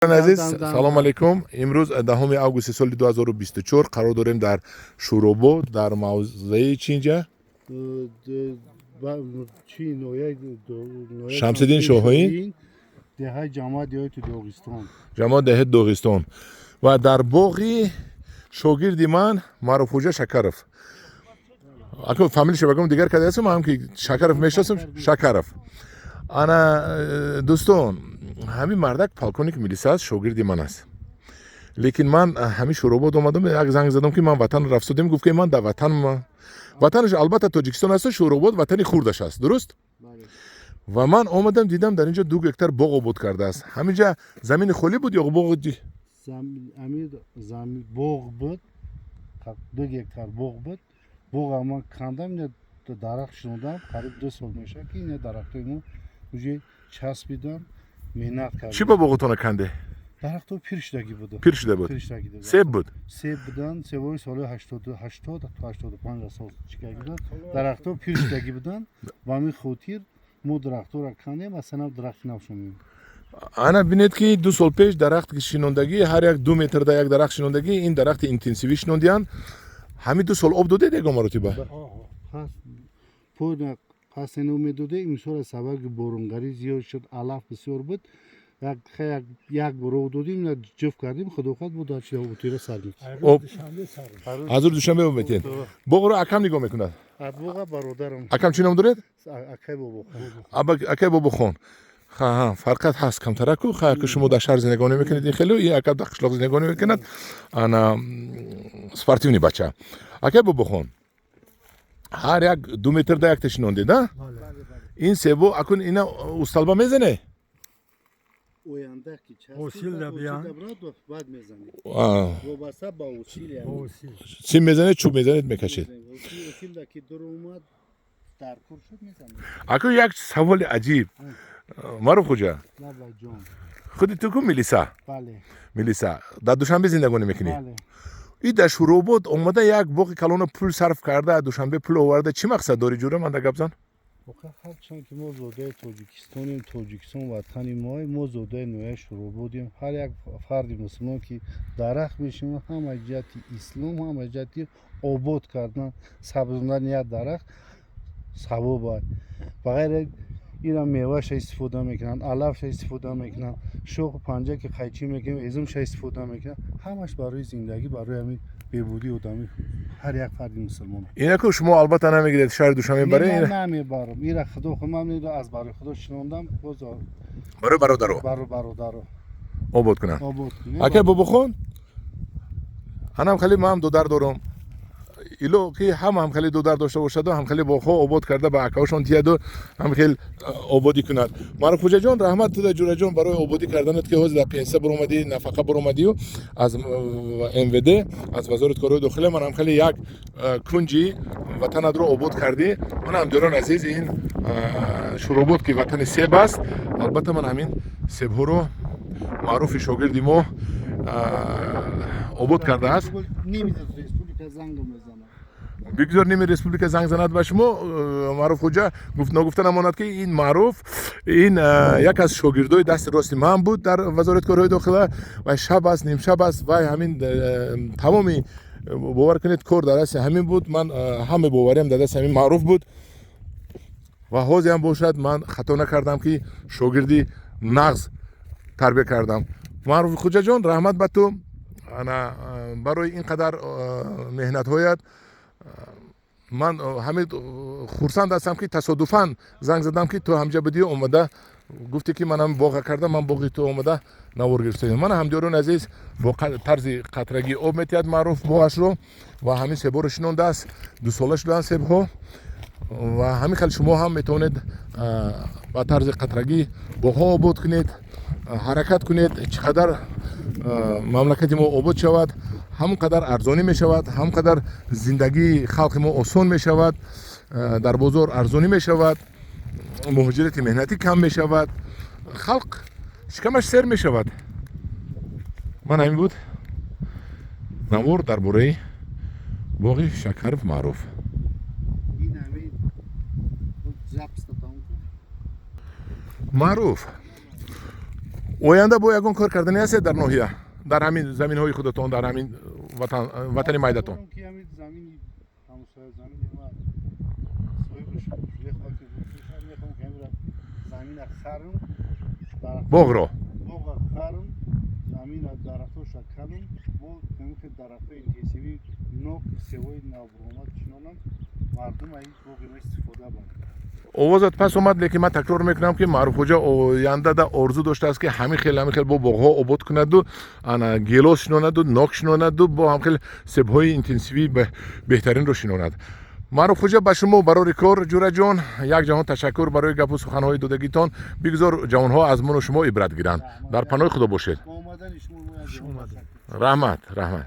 Азиз, салом алейкум. Имрӯз 10 августи соли 2024 қарор дорем дар Шӯробод, дар мавзеи чи инҷа? Шамсиддин Шоҳин, деҳаи ҷамоат деҳоти Доғистон. Ҷамоат деҳаи Доғистон ва дар боғи шогирди ман Маъруфхӯҷа Шакаров. Ако фамилияшо багум, дигар када ҳастам, ҳам ки Шакаров мешиносам, Шакаров. Ана, дӯстон, ҳамин мардак полковник милиса аст, шогирди ман аст. Лекин ман ҳамин Шӯробод омадам, як занг задам, ки ман ватан рафтодем. Гуфт, ки ман дар ватан. Ватанаш албатта Тоҷикистон асту Шӯробод ватани хурдаш аст, дуруст? Ва ман омадам, дидам, дар инҷо 2 гектар боғ обод кардааст. Ҳаминҷа замини холӣ буд ё боғ? Боғ буд, 2 гектар боғ буд. Боға ман кандам, дарахт шинондам. Қариб 2 сол мешавад, ки ина дарахтои мо уже часпидан, меҳнат кардем. Чӣ ба боғатона канде? Дарахтҳо пир шудагӣ буд. Пир шуда буд, себ буд. Себ буданд, себҳои соли 80 то 85 сол чикагӣ буданд. Дарахтҳо пир шудагӣ буданд, ба ҳамин хотир мо дарахтҳоро кандем, асалан дарахти нав шонем. Ана бинед, ки 2 сол пеш дарахт шинондагӣ, ҳар як 2 метрда як дарахт шинондагӣ. Ин дарахти интенсивӣ шинондиянд. Ҳамин 2 сол об додед ягон маротиба? Пасено медоде. Имсол сабаби боронгарӣ зиёд шуд, алаф бисёр буд, як бор об додем, ҷуфт кардем. Худо хоҳад, буд утира сар. Аз рӯзи душанбе об метиҳед. Боғро акам нигоҳ мекунад? Боға бародарам. Акам чӣ ном доред? Акай Бобохон. Акай Бобохон. Фарқат ҳаст камтараку. Ха, шумо дар шаҳр зиндагонӣ мекунед, ин хеле, ин ака дар қишлоқ зиндагонӣ мекунад. Ана, спортивный бача. Акай Бобохон, ҳар як 2 метрда якта шинондед, а ин себо акун ина усталба мезане? Оянда ки Ҳосил да биям. баъд мезанем. А, вобаста ба ҳосил яъне. Ҳосил. Сим мезанед, чӯб мезанед, мекашед. Ҳосилда ки дуромад, дар кор шуд, мезанем. Аку, як саволи аҷиб, Маъруфхӯҷа. Лаббай, ҷон. Худи ту ку милиса? Бале. Милиса, дар Душанбе зиндагонӣ мекунӣ? Бале. И дар Шӯробод омада, як боғи калона пул сарф карда, Душанбе пул оварда, чӣ мақсад дорӣ, ҷура манда гап зан. Воқеан, ҳарчанд ки мо зодаи Тоҷикистонем, Тоҷикистон ватани мо, мо зодаи ноҳияи Шӯрободем. Ҳар як фарди мусулмон ки дарахт мешинонад, ҳама ҷиҳати ислом, ҳама ҷиҳати обод кардан, сабзондани як дарахт савоб аст. Ба ғайр ира меваша истифода мекунанд, алафша истифода мекунанд, шоху панҷа ки қайчӣ мекунем, ҳезумша истифода мекунанд. Ҳамаш барои зиндагӣ, барои ҳамин беҳбудии одамӣ, ҳар як фарди мусулмон. Инаку шумо албатта намегиред, шаҳри Душанбе Не, баре? ман намебарам ира. Худо худ, ман инро аз барои худо шинондам боз. Барои бародаро. Барои бародаро. Обод кунанд. Обод кунем. Акай Бобохон, анам хеле ман додар дорам. Ило ки ҳама ҳам хеле додар дошта бошаду, ҳам хеле боғҳо обод карда, ба акаҳошон тияду, ҳам хел ободӣ кунад. Маъруфхӯҷаҷон, раҳмат туда, ҷураҷон, барои ободӣ карданат, ки ҳозир дар пенсия баромадӣ, нафақа баромадию аз МВД, аз Вазорати корҳои дохила. Ман ҳам хеле як кунҷи ватанатро обод кардӣ. Ман ҳамдиёрон азиз, ин Шӯробод, ки ватани себ аст, албатта, ман ҳамин себҳоро маъруфи шогирди мо обод кардааст. Ними республика занг мезанад. Бигзор ними республика занг занад ба шумо. Маъруфхӯҷа, гуфт, ногуфта намонад, ки ин Маъруф, ин як аз шогирдои дасти рости ман буд дар Вазорати корҳои дохила. Ва шаб аст, нимшаб аст, вай ҳамин тамоми, бовар кунед, кор дар дасти ҳамин буд. Ман ҳама бовариам дар дасти ҳамин Маъруф буд ва ҳозирам бошад. Ман хато накардам, ки шогирди нағз тарбия кардам. Маъруф Хуҷаҷон, раҳмат ба ту, ана, барои ин қадар меҳнатҳоят. Ман ҳамин хурсанд ҳастам, ки тасодуфан занг задам, ки ту ҳамҷа будӣ, омада гуфтӣ, ки манам боға кардам, ман боғи ту омада навор гирифтаем. Мана, ҳамдиёрони азиз, бо тарзи қатрагӣ об метиҳад Маъруф боғашро ва ҳамин себҳоро шинондааст. 2 сола шуданд себҳо. Ва ҳамин хел шумо ҳам метавонед ба тарзи қатрагӣ боғҳо обод кунед, ҳаракат кунед. Чӣ қадар мамлакати мо обод шавад, ҳамон қадар арзонӣ мешавад, ҳамон қадар зиндагии халқи мо осон мешавад, дар бозор арзонӣ мешавад, муҳоҷирати меҳнатӣ кам мешавад, халқ шикамаш сер мешавад. Ман ҳамин буд навор дар бораи боғи Шакаров Маъруф. Ин ҳамин записта тамом кун. Маъруф. Оянда бо ягон кор кардани ҳастед дар ноҳия, дар ҳамин заминҳои худатон, дар ҳамин ватан, ватани майдатон? Дорам, ки ҳамин замини ҳамсоя, замини ма, соҳибаш мехоҳад, ки бифурӯшад. Мехоҳам, ки ҳамира замина харам, Боғро. Боға харам, замина, дарахтоша канам, бо ҳамин хел дарахтои интенсивӣ, нок, севои навбуромад шинонам, мардум аз ин боғи ма истифода барад. Овозат пас омад, лекин ман такрор мекунам, ки Маъруфхоҷа ояндада орзу доштааст, ки ҳамин хел бо боғҳо обод кунаду ана гелос шинонаду, нок шинонаду, бо ҳам хел себҳои интенсивии беҳтаринро шинонад. Маъруфхоҷа, ба шумо барори кор. Ҷураҷон, як ҷаҳон ташаккур барои гапу суханҳои додагитон. Бигзор ҷавонҳо аз мону шумо ибрат гиранд. Дар паноҳи Худо бошед. Бо омадани шумо мо як ҷаҳон ташаккур. Раҳмат, раҳмат.